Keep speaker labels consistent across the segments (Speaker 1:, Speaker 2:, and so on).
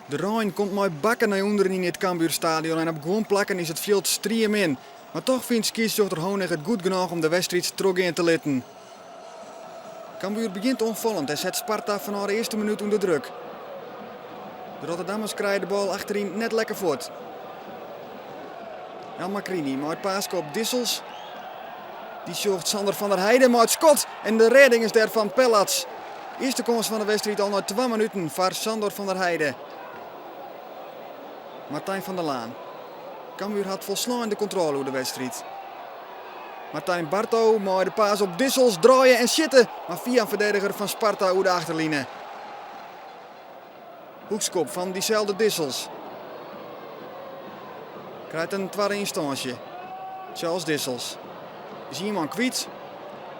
Speaker 1: De rein komt mei bakken nei ûnderen yn it Cambuurstadion en op guon plakken is it fjild striemin. Mar toch fynt skiedsrjochter Honig it goed genôch om de wedstriid trochgean te litten. Cambuur begjint oanfallend en set Sparta fanôf de earste minút ûnder druk. De Rotterdammers krije de bal achteryn net lekker fuort. El Makrini mei it paaske op Dissels. Dy sjocht Sander van der Heide mei it skot en de rêding is dêr fan Pellats. Earste kâns fan de wedstriid al nei twa minuten foar Sandor van der Heide. Martijn van der Laan. Cambuur hat folslein de kontrôle oer de wedstriid. Martijn Barto mei de paas op Dissels, draaie en sjitte, mar fia in ferdediger fan Sparta oer de achterline. Hoekskop fan dyselde Dissels. Krijt in twadde ynstânsje. Charles Dissels is ien man kwyt.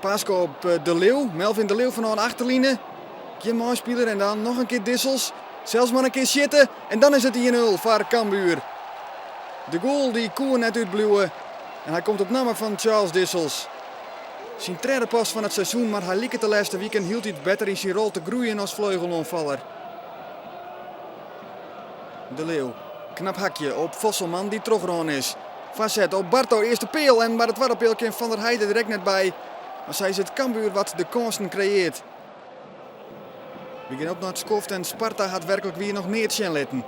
Speaker 1: Paaske op eh, De Leeuw. Melvin De Leeuw fanôf de achterline. Gjin meispiler en dan noch in kear Dissels. Sels mar in kear sjitte en dan is it 1-0 foar Cambuur. De goal dy koe net útbliuwe en hy komt op namme fan Charles Dissels. Syn tredde pas fan it seizoen, mar hy liket de lêste wiken hieltyd better yn syn rol te groeien as fleugeloanfaller. De Leeuw. Knap hakje op Vosselman dy't trochrûn is. Foarset op Barto, earste peal en by de twadde peal kin Van der Heide der ek net by. Mar sa is it Cambuur wat de kânsen kreëart. We gean op nei it skoft en Sparta hat werklik wier noch neat sjen litten.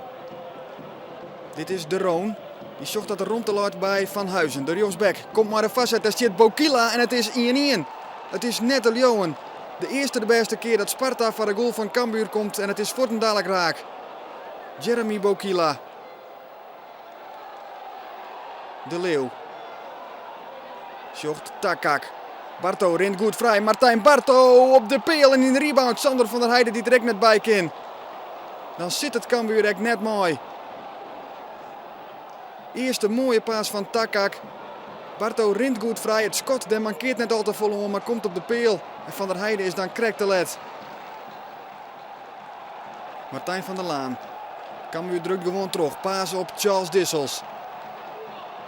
Speaker 1: Dit is De Roon. Dy sjocht dat der romte leit by Van Huizen. De rjochtsback komt mei de foarset. Dêr stiet Bokila en it is 1-1. It is net te leauwen. De earste de bêste kear dat Sparta foar de goal fan Cambuur komt en it is fuortendalik raak. Jeremy Bokila. De Leeuw. Sjocht Takak. Barto rint goed frij. Martijn Barto op de peal en yn de rebound. Sander van der Heide dy't der ek net by kin. Dan sit it Cambuur ek net mei. Earste moaie paas fan Takak. Barto rint goed frij. It skot dêr mankeart net al te folle oan, mar komt op de peal. En Van der Heide is dan krekt te let. Martijn van der Laan. Cambuur drukt gewoan troch. Paas op Charles Dissels.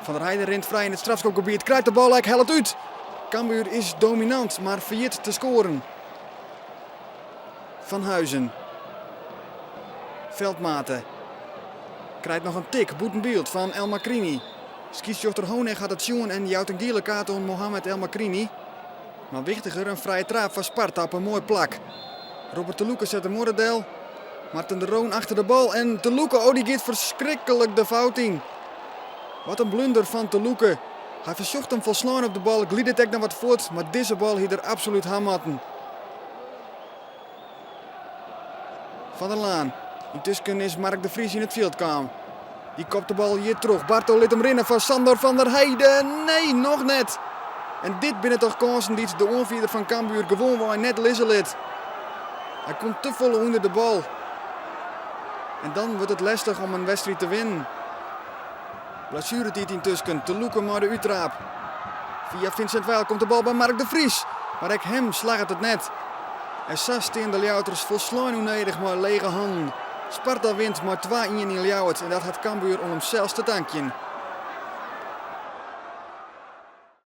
Speaker 1: Van der Heide rint frij yn it strafskopgebiet. Krijt de bal ek, hellet út. Cambuur is dominant, mar ferjit te skoaren. Van Huizen. Veldmaten. Krijt noch in tik bûten byld fan El Makrini. Skiedsrjochter Honig hat it sjoen en jout in giele kaart oan Mohamed El Makrini. Mar wichtiger, in frije traap foar Sparta op in moai plak. Robert te Loeke set de muorre del. Marten de Roon achter de bal en Te Loeke, oh dy giet ferskriklik de fout yn. Wat in blunder fan Te Loeke. Hy fersjocht him folslein op de bal, glidet ek noch wat fuort, mar dizze bal hie er absolút ha moatten. Van der Laan. Yntusken is Mark de Vries yn it fjild kaam. Dy kopt de bal hjir troch. Barto lit him rinne foar Sandor van der Heide. Nee, noch net. En dit binne toch kânsen dy't de oanfierder fan Cambuur gewoanwei net lizze lit. Hy komt te folle ûnder de bal. En dan wurdt it lestich om in wedstriid te winnen. Blessueretiid yntusken, Te Loeke mei de úttraap. Fia Vincent Weijl komt de bal by Mark de Vries, mar ek him slagget it net. En sa stean de Ljouwerters folslein ûnnedich mei lege hannen. Sparta wint mei 2-1 yn Ljouwert en dat hat Cambuur oan himsels te tankjen.